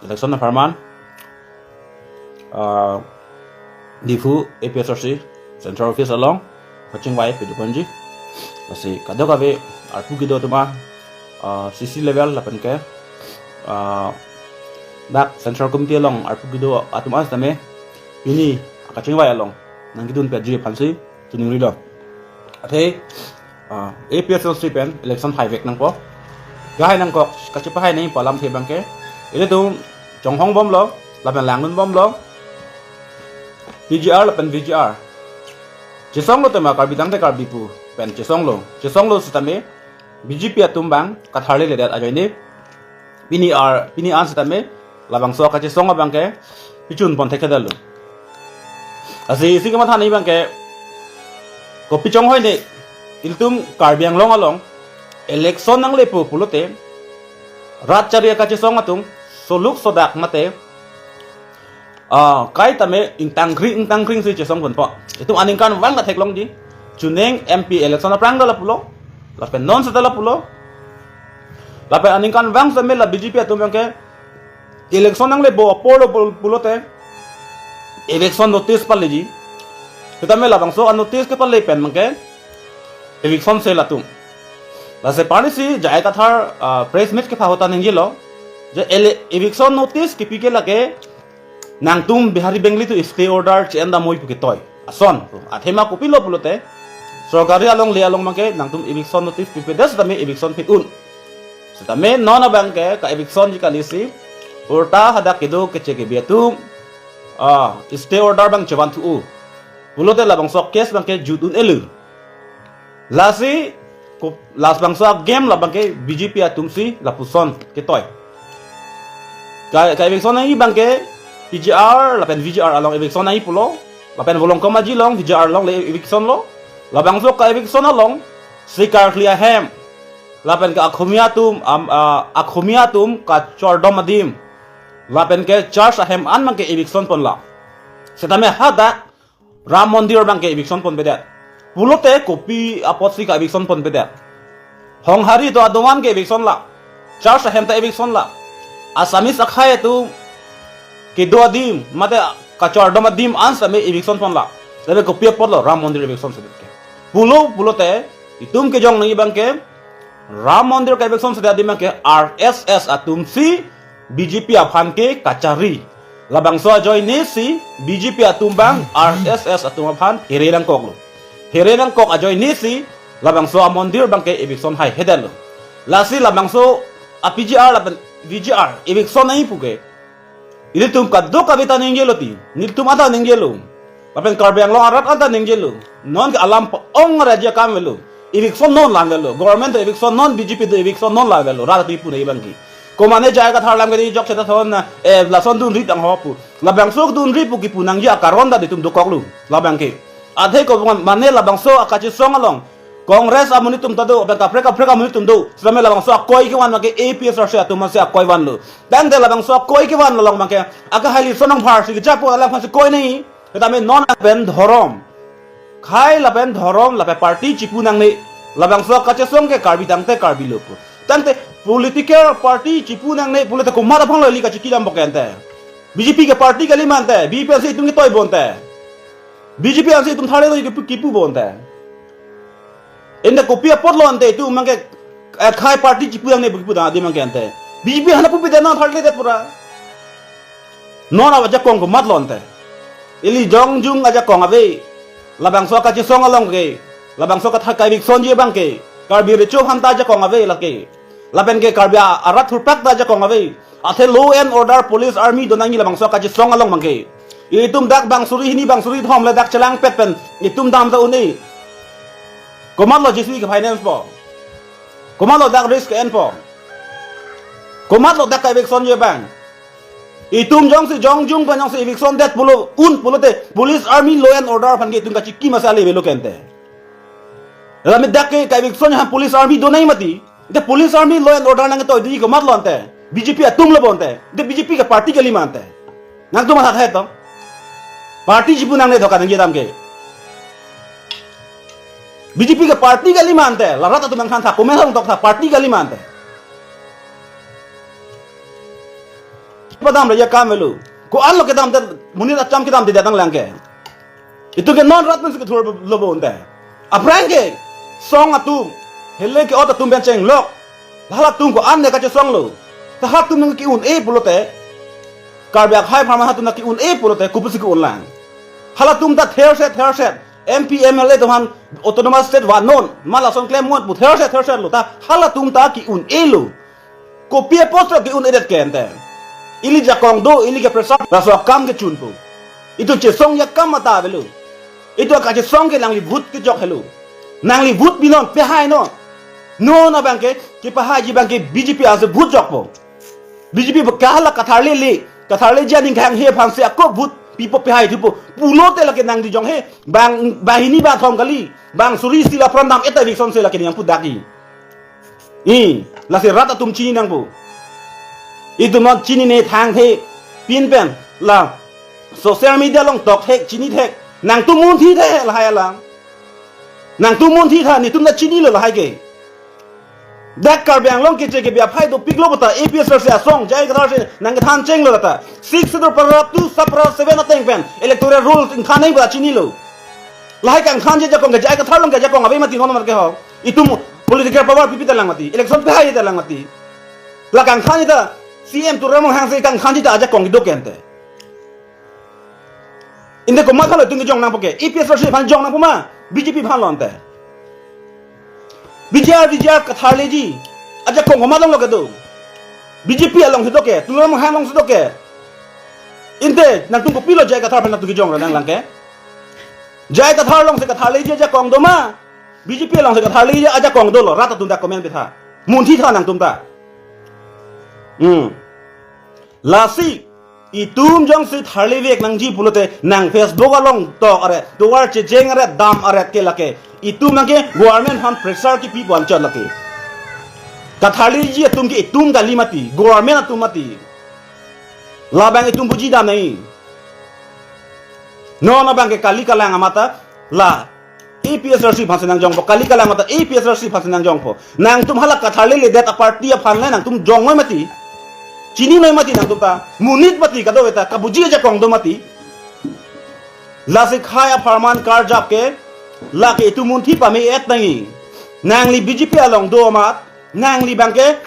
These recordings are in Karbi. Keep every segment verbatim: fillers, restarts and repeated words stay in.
election apharman, ah, Diphu A P H L C Central Office along kachingvai pidun ponji. Lasi kadokave arpu kedo atum an, ah, C C level lapen ke, ah, dak Central Committee along arpu kedo atum an sitame pini akachingvai along nangkedun piji aphansi chiningrilo. Athe, ah, A P H L C pen election haivek nangpo. Kehai nangkok, kachepahai nangji pu alamthe abangke, ilitum chonghong bomlo, lapen langdun bomlo, P G R lapen V G R. Chesonglo tema Karbi tangte Karbi pu pen chesonglo. Chesonglo sitame B J P atum abang katharledet ajoine pini ar, pini an sitame labangso kachesong abangke pichun pon thekthedetlo. Lasi isi kematha nangji abangke, kopi chonghoi ne, ilitum Karbi Anglong along election nanglepo pulote rat chari akachesong atum soluk sodak mate, ah, kaitame ingtangkring ingtangkring si chesong ponpo. Itum aningkanvang ta theklongji. Chuneng M P election aphrang ta lapulo, lapen non seta lapulo. Lapen aningkanvang sitame la B J P atum abangke election nanglepo apor lo pul-, pulote eviction notice paleji. Sitame labangso anotice kepale pen abangke eviction cell atum. Lasi pini si J I Kathar, ah, press meet kepahota ningjelo je ele-, eviction notice kepi ke lake nangtum Bihari Bengali atum stay order che-en damnoi pu ketoi ason. Athema kopilo pulote sorkari alongle along abangke nangtum eviction notice pipedet sitame eviction pi-un. Sitame non abangke ka-evictionji kalisi, ulta hadak kedo keche kebi atum, ah, stay order abang chevanthu-o pulote labangso case abangke jut un-elo. Lasi ko-, labangso agame labangke B J P atumsi lapuson ketoi. Ka, ka-eviction nangji abangke P G R lapen V G R along eviction nangji pulo, lapen Volongkom Aji along V G R alongle eviction lo. Labangso ka-eviction along si karkli ahem, lapen ke Akhomia atum, am, ah, Akhomia atum kachardom adim, lapen ke church ahem an abangke eviction ponlo. Sitame hadak Ram Mandir abangke eviction ponpedet pulote kopi apotsi ka-eviction ponpedet? Honghari atum adovan ke eviction lo, church ahem ta eviction lo, Assamese akhei atum kedo adim mate kachardom adim an sitame eviction ponlo. Tame kopi apotlo Ram Mandir eviction sedet ke? Pulo pulote itum kejong nangji abangke Ram Mandir ka-eviction sedet adim abangke R S S atumsi B J P aphan ke kachari. Labangso ajoinesi B J P atum abang R S S atum aphan here nangkoklo. Here nangkok ajoinesi labangso amondir abangke eviction haihedetlo. Lasi labangso a-P G R lapen V G R eviction nangji puke ilitum kadokave ta ningjelo ti, nelitum anta ningjelo. Lapen Karbi Anglong arat anta ningjelo. Non ke alam pa-ong raja kam avelo. Eviction non lang avelo. Government ta eviction non, B J P ta eviction non lang avelo. Rat atum pu nangji abangke. Komane J I Kathar alam ke di jok seta thon na, eh, lason dunri tang ho pu. Labangso dunri pu kipu nangji akaron ta nelitum dokoklo labangke. Athe komane labangso akachesong along Congress amonit atum ta do, lapen kaprek kaprek amonit atum do. Sitame labangso akoi kevan abangke A P H L C atum si akoi vanlo. Tangte labangso akoi kevan along abangke akahai Litsong Nongphar si kejapo alam aphansi koi nangji. Tame non lapen dhorom, khei lapen dhorom lapen party chipu nangne. Labangso kachesong ke Karbi tangte Karbi lo pu. Tangte political party chipu nangne pulote komat aphan lo ili kachiki dam bokente? B J P ke party kali mante, B J P ansi itum ketoi bonte. B J P ansi itum tharle lo kipu, kipu bonte. Ente kopi apotlo ante itum abangke, eh, khei party chipu nangne kipu dam adim abangke ante? B J P aphan pupedet, non tharledet pura. Non ajakong komatlo ante? Ili jongjung ajakong ave. Labangso kachesong along ke, labangso katha ka-evictionji abangke Karbi recho aphanta ajakong ave lake. Lapen ke Karbi a-, arat thurpak ta ajakong ave. Athe law and order, police, army donangji labangso kachesong along abangke. Itum dak bangsuri hini bangsuri thom le dak chelangpet pen itum dam ta un-e. Komatlo J C B ke-finance po? Komatlo dak risk ke-enpo? Komatlo dak ka-evictionji abang? Itum jongsi jongjung pen jongsi eviction det pulo, un pulote police, army, law and order aphan ke itum kachiki masa le avelo kente? Lame dak ke ka-eviction aphan police, army donangji mati. Ante police, army, law and order nangketoi di komatlo ante? B J P atum lo bonte? Ante B J P ke party kali mante? Nangtum matha hai to. Party chipu nangne dokan nangji dam ke. B J P ke party kali mante? La rat atum nangthan tha, comment along tok tha, party kali mante? Padam raja kam velo. Ko-an lo kedam te, monit acham kedam te datang lang ke. Itum ke non rat pensi kethur lo bonta. Aphrang ke song atum, hele ke-ot atum pen chenglok. Halatum ko-an ne kachesong lo. Ta halatum nang ke-un-e pulote, Karbi akhai apharman halatum nang ke-un-e pulote, kopusi ke-un lang. Halatum ta therset therset, M P, M L A atum aphan autonomous state vannon, ma lason klem non pu therset therset lo, ta halatum ta ke-un-e lo. Kopi apotsi ke-un-edet ke ante? Ili jakong do, ili ke pressure, laso akam kechun po. Itum chesong akam mata avelo. Itum kachesong ke nangli vote kejok helo. Nangli vote pinon, pehai non. Non abang ke, kepahaiji abang ke B J P aso vote jokpo. B J P ba kahala katharlele, katharleji aning kehanghe aphansi ako vote pipo, pehai thupo. Pulote lake nangli jong he, bang, banghini bangthom kali, bang suri isi la pran dam-et ta eviction si lake nangpu dak-i. I, lasi rat atum chini nangpo. Itum non chinine thangthe, pin pen, la social media along tokthek, chinithek. Nangtum munthithe lahai alam. Nangtum munthitha, netum ta chinilo lahai ke. Dak Karbi Anglong keche kebi aphai dopiklo puta, A P H L C asong, J I Kathar si nangkethan chenglo lata. Sixth Schedule paragraph two, sub paragraph seven ateng pen electoral rules ingthan nangji puta chinilo. Lahai kangthanji ajakong ke J I Kathar along ke ajakong ave mati, non mat ke ho. Itum political power pipi ta lang mati, election pehai ta lang mati. La kangthanji ta C M Tuliram Ronghang si kangthanji ta ajakong kedo ke ante. Ante komat aphan lo itum kejong nangpo ke? A P H L C aphan jong nangpo ma, B J P aphan lo ante? B J R, V J R katharleji ajakong komat along lo kedo? B J P alongsi do ke, Tuliram Ronghang alongsi do ke. Ante nangtum kopilo J I Kathar aphan nangtum kejong ra nang lang ke? J I Kathar alongsi katharleji ajakong do ma, B J P alongsi katharleji ajakong dolo, rat atum ta comment pitha. Munthitha nangtum ta. Hmm. Lasi itum jongsi tharlevek nangji pulote, nang Facebook along tok aret, tovar checheng aret, dam aret ke lake itum nang ke government aphan pressure kepi pu anchot lake. Katharleji atum ke itum kali mati, government atum mati. Labang itum puji dam nangji. Non abang ke kali kalang amat ta la A P H L C aphansi nangjongpo, kali kalang amat ta A P H L C aphansi nangjongpo. Nangtum hala katharleledet aparty aphan le nangtum jong noi mati. Chini noi mati nangtum ta. Monit mati kadokave ta, kabuji ajakong do mati. Lasi khei apharman karjap ke, lake itum munthi pame-et nangji. Nangli B J P along do amat, nangli abang ke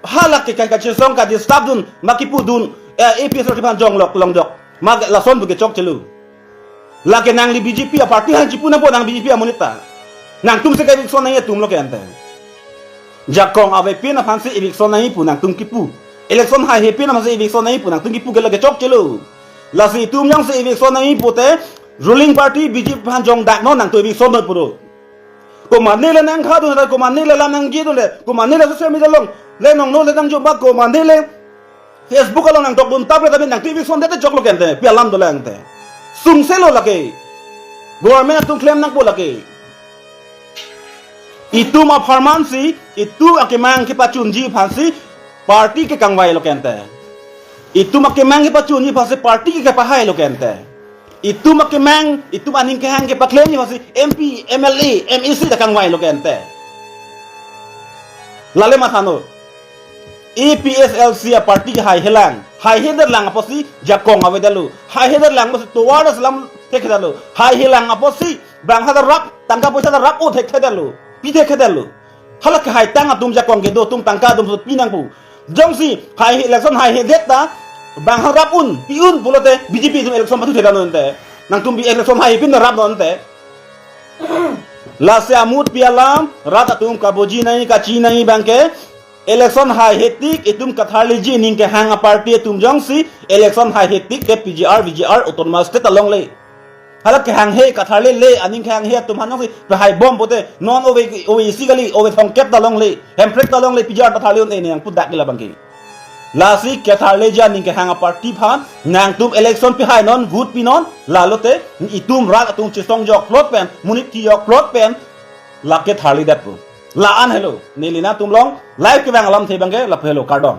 hala ke ka, kachesong ka disturb dun, ma kipu dun, eh, A P H L C aphan jonglok longdok. Ma lason pu ke chokchelo. Lake nangli B J P aparty aphan chipu nangpo, nang B J P amonit ta. Nangtum si ke-eviction nangji atum lo ke ante. Jakong avepin aphansi eviction nangji pu nangtum kipu. Election haihe pin aphansi eviction nangji pu nangtum kipu ke lake chokchelo. Lasi itum jongsi eviction nangji pute, ruling party B J P aphan jongdak non, nangtum eviction noi puro. Komatne le nangkhadun ta, komatne le lam nangjidun le, komatne le social media along le nongno le nangjo ba, komatne le Facebook along nangtokdun tap le, tapi nangtum eviction det te choklo ke ante, pi alam dolang te. Sungse lo lake. Government atum klem nangpo lake. Itum apharman si, itum akemang kepachunji aphansi party ke kangvai lo ke ante. Itum akemang kepachunji aphansi party ke kepahai lo ke ante. Itum akemang, itum aning kehang kepaklemji aphansi M P, M L A, M A C ta kangvai lo ke ante. Lale matha non. A P H L C aparty ke haihelang. Haihedet lang apotsi jakong avedetlo. Haihedet lang apotsi tovar ta selam thekthedetlo. Haihelang apotsi bang ha ta rap, tangka poisa ta rap-o thekthedetlo. Pi thekthedetlo. Hala kehaitang atum, jakong kedo atum tangka atum so pi nangpo. Jongsi hai election haihedet ta bang ha rap-un, pi-un pulote B J P atum election pathuthedetnon te. Nangtum pi election haihepin ta rap non te. Lasi amut pi alam, rat atum kabuji nangji, kachi nangji abang ke, election haihe tik itum katharleji aning kehang aparty atum jongsi election haihe tik ke P G R, V G R, autonomous state ta longle. Hala kehanghe, katharlele aning kehanghe atum aphan jongsi pehai bom pute, non ove, ove isi kali, ove thomkep ta longle, Hemprek ta longle, P G R ta tharle un-e nangpu dak ke labang ke. Lasi katharleji aning kehang aparty aphan nangtum election pehai non, vote pi non, lalote itum rat atum chesong jokplot pen, monit kejokplot pen, lake tharledetpo. La-an helo, neli nangtum along live kevang alamthe abang ke lapu helo, kardom.